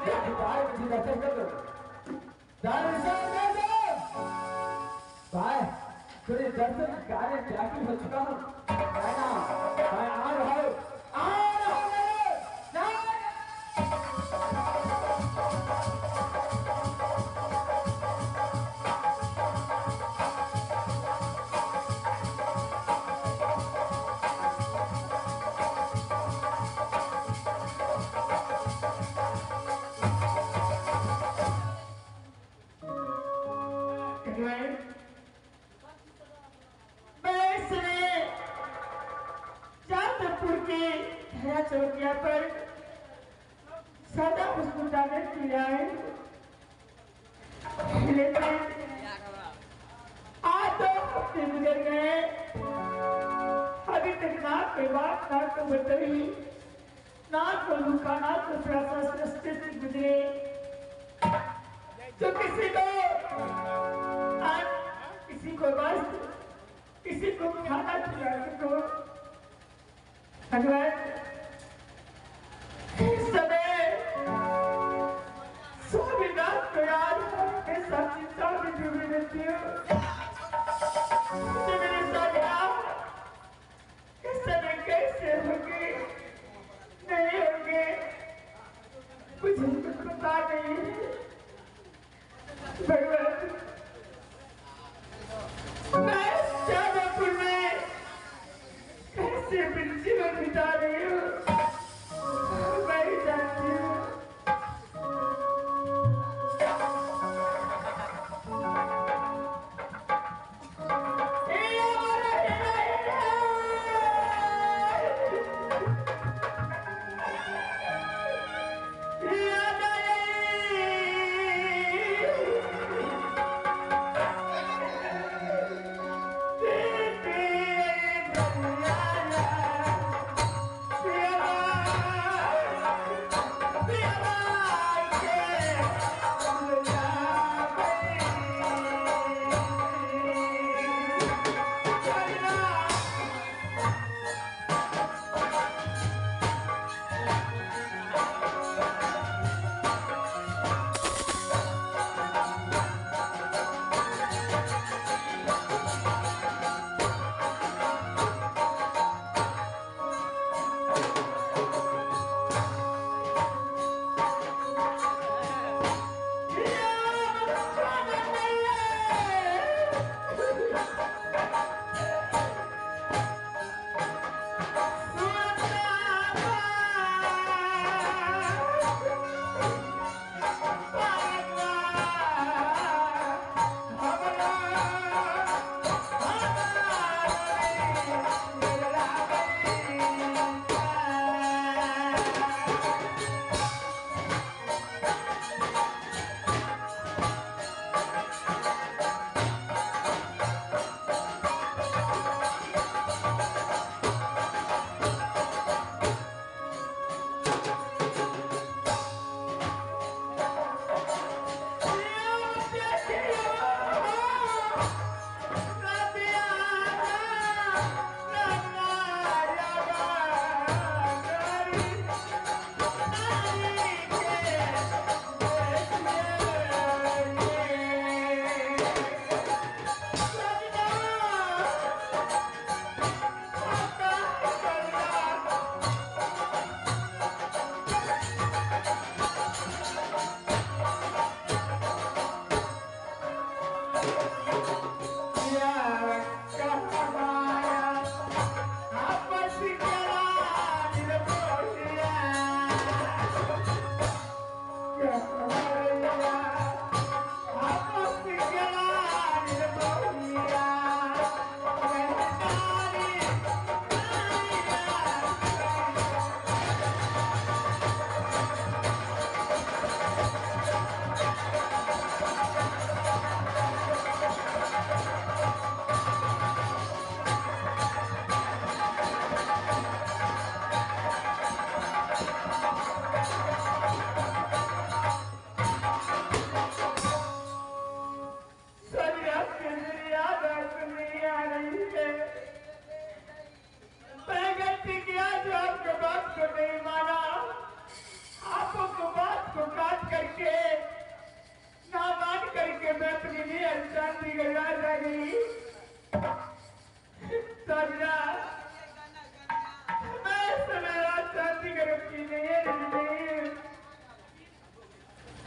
ભાઈ, પછી દર્શન કરજો. भाई, थोड़ी दर्शन कार्य व्याकुल हो चुका हूँ। भाई, आ रहा हूँ, आ रहा हूँ। चौकिया पर सादा मुस्कुराने के लिए आए, लेकिन आज 2 हफ्ते गुजर गए, अभी तक ना कोई बात, ना तो बताई, ना तो रुका, ना तो रास्ते से गुजरे। तो किसी को आज, किसी को वस्त्र, किसी को खाना खिला सको। भगवान, इस समय स्वामीनाथ को याद करके सब चिंता में डूबी रहती हूँ। तो मेरे साथ इस समय कैसे होंगे, नहीं होंगे, मुझे कुछ पता नहीं। भगवान, मैं जादवपुर में कैसे अपना जीवन बिता रही हूँ, मैं ही जानती हूँ।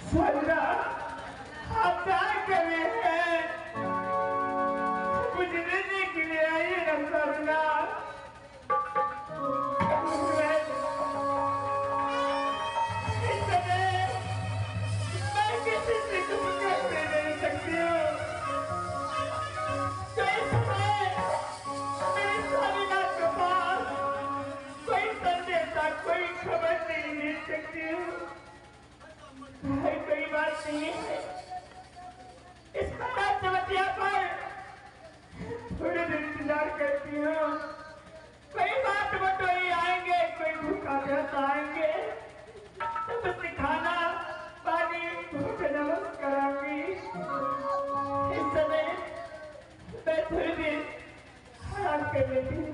स्वामीनाथ आप क्या कर रहे हैं? कुछ देने के लिए आइए ना स्वामीनाथ। इस समय मैं किसी से कुछ कह नहीं सकती हूँ। तो इस समय मेरे स्वामीनाथ के पास कोई संदेशा कोई खबर नहीं दे सकती हूँ। भाई कोई बात नहीं है, इस चमतिया पर थोड़े दिन इंतजार करती हूँ। कोई बात बटोई आएंगे, कोई भूखा प्यासा आएंगे, तब उसे खाना पानी भूख नमस्कार कराऊंगी। इस समय मैं थोड़ी देर आराम कर लेती हूँ।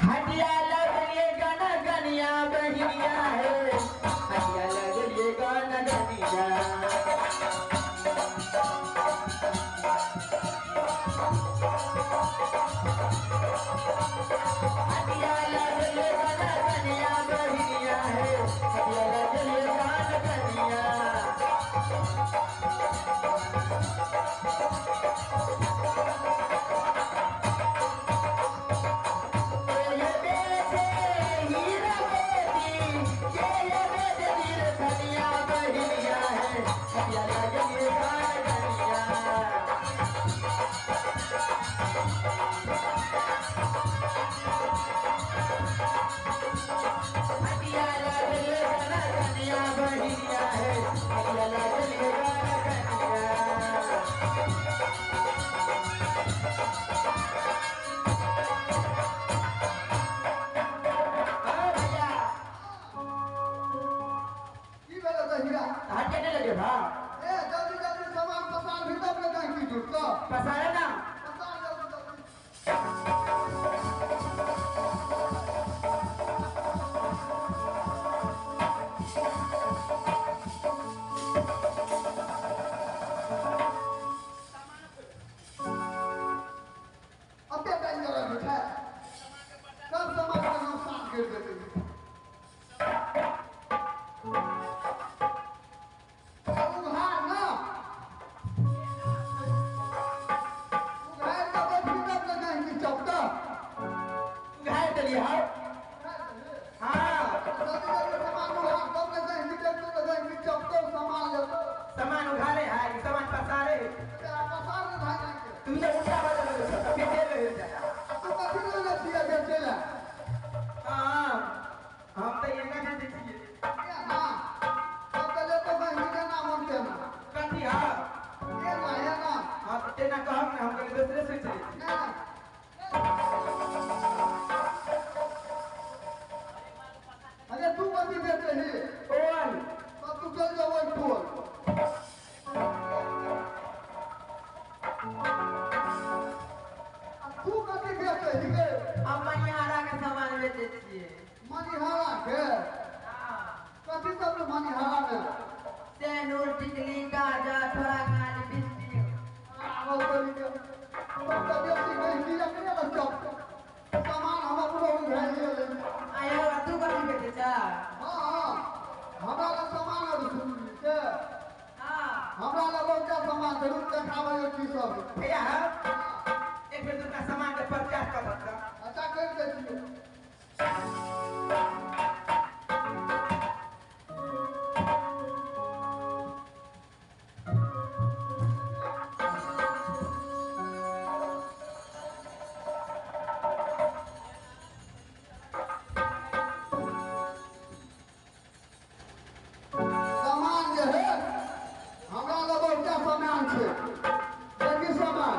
हटिया लगलिए गाना गनिया बहिनिया है, हटिया लगलिए गाना गनिया। हटिया लगलिए गाना गनिया बहिनिया है, हटिया लगलिए गाना गनिया। पसारे ना सब सामान का नुकसान कर देते हैं। सामान उघारे है सामान पसारे तुम तो उल्टा बदल हाँ हम तो ये ना बेचै छियै। कथी हाँ हाँ तो तेना कहब ना, हम कहीं दूसरे सोच लै छियै। अरे तू कथी बेचै ही? ओल। तब तू चल जा ओहि टोल। तू कथी बेचै ही गे? हम मनिहारा के सामान बेचै छियै। मनिहारा के? कथी सब मनिहारा में? सेनूर, टिकली, गाजर, थोड़ा गाली, बिस्किट। आरो तरीके तब तऽ बेसी गहिकी रखने ने चप सामान हम अपनो उघारि लेबै। आयो तू कथी बेचै छ? हाँ हाँ हमरा लग सामान आर के हाँ हमरा लग बहुत सामान जरूर देखाबै की सब। भैया एक बेर दुका सामान के प्रचार कर दत। अच्छा कर दै छियै। सामान जे है हमरा लग बहुत सामान छै। देखी सामान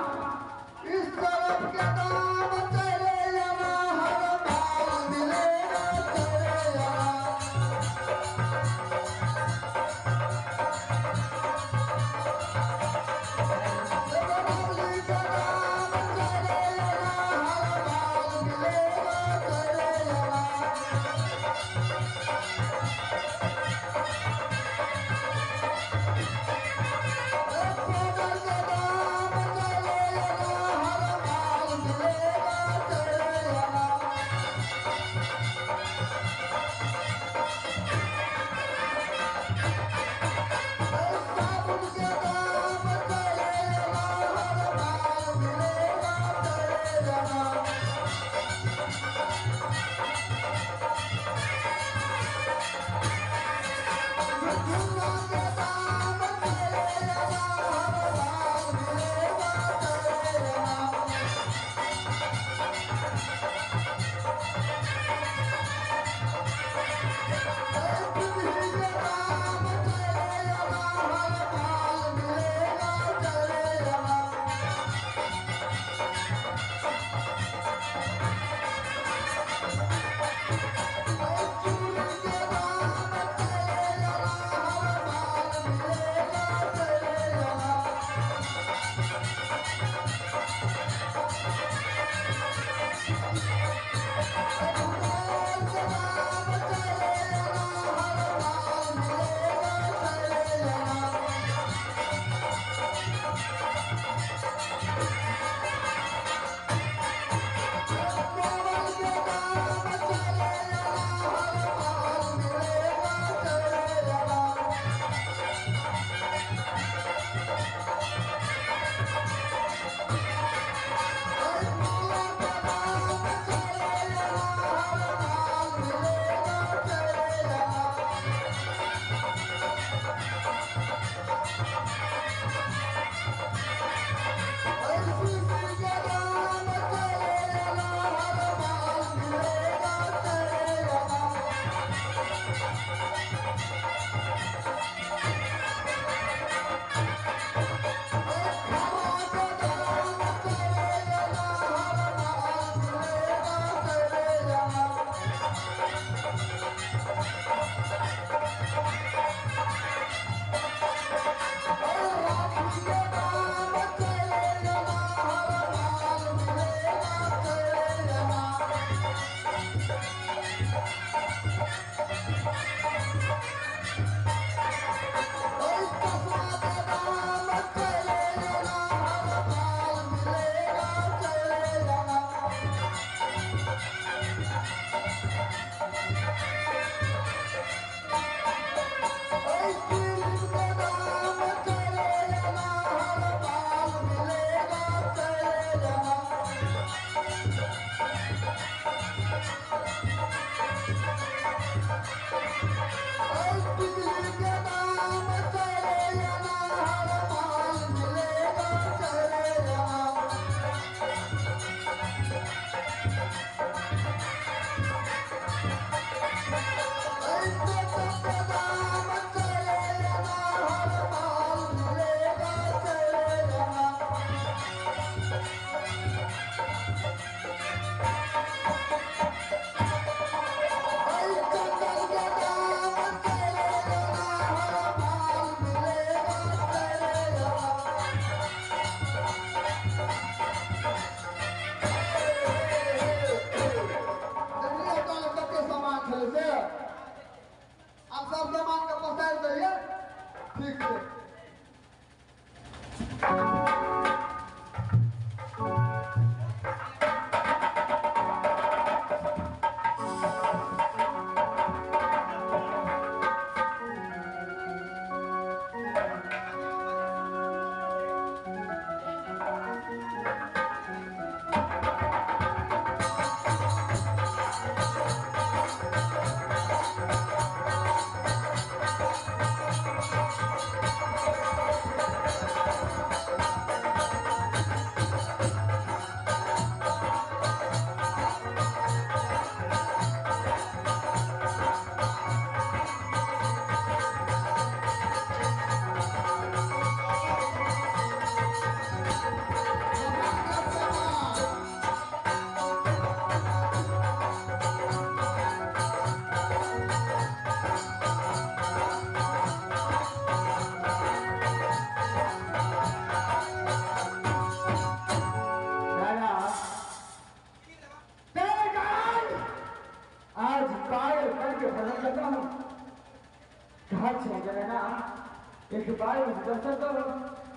एक बार मुझे दर्शन दो।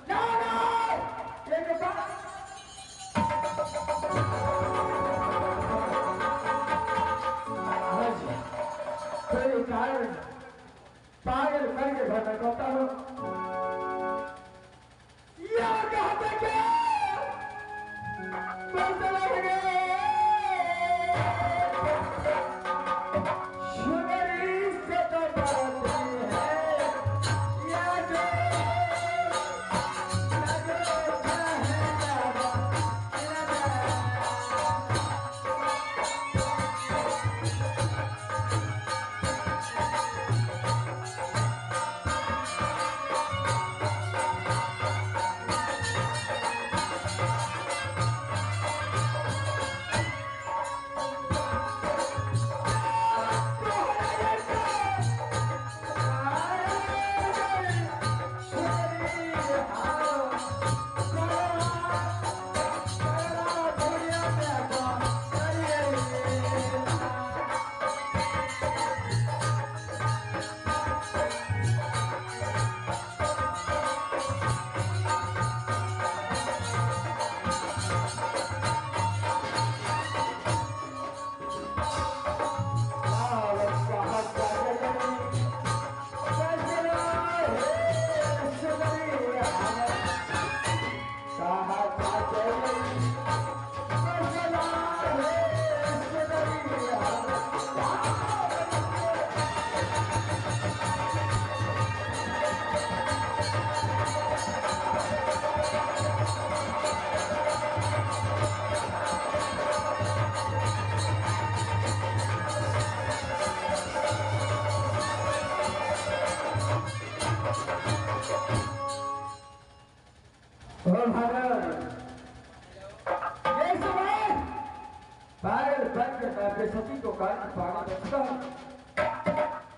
ना ना एक बार आज तेरे कारण पागल करके घर में कहता हूँ। यह कहते के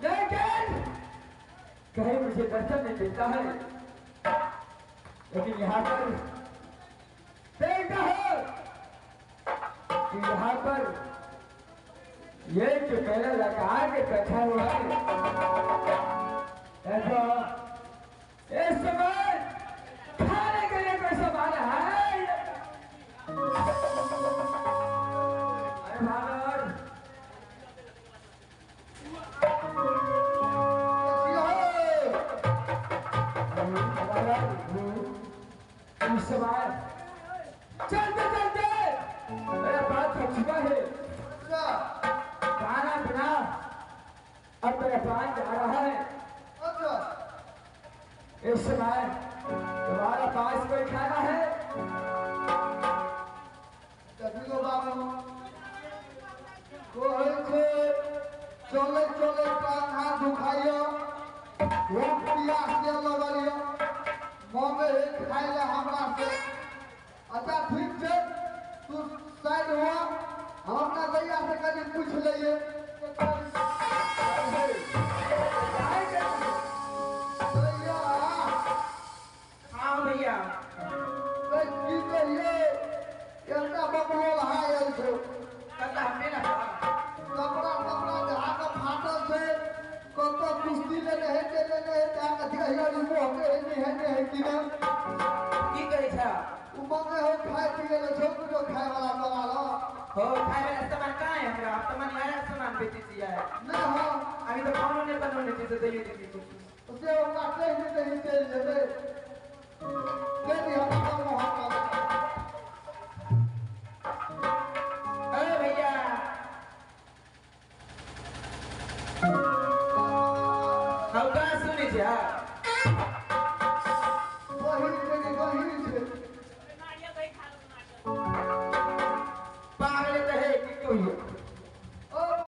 लेकिन कहीं मुझे दर्शन नहीं मिलता है, लेकिन यहाँ पर देखता है कि यहाँ पर ये जो पहले लगा के बैठा हुआ है, देखो इस समय खाने के लिए कोई सामान है। अरे भागड़ चलते चलते मेरा बात हो चुका है, खाना पीना अब मेरा प्राण जा रहा है। इस समय तुम्हारा पास कोई खाना है? चले चले कान हाथ दुखाइयो, भूख प्यास लगल मम्मी खाइ ले हमरा से। अच्छा ठीक है, तू साइड हुआ, हम अपना दैया से कभी पूछ लिए। हाँ भैया की कहिए, एकटा बकलोल आयल छौ, कपड़ा तपड़ा जहाँ के फाटल छै, कतौ कुश्ती लेने है के लेने है, अहाँके देखियौ ई मुँह के है नहीं है नहीं है कि नहि। की कहै छ? उ मङ्गे हो खाइ पियै ले छौ, कुछो खाइ वाला बना ल। हो खाइ वाला सामान कहाँ है हमरा? हम त मनिहारा सामान बेचै छियै। नहि हो, अभी तऽ खानो नहि बनौने छियै से दैयो दीदी कुछ। से ओकरा कहि नहि दही चलि जेबै, कहि दिहऽ अपन मुँह। अरे भैया हम कहाँ सुनै छियै?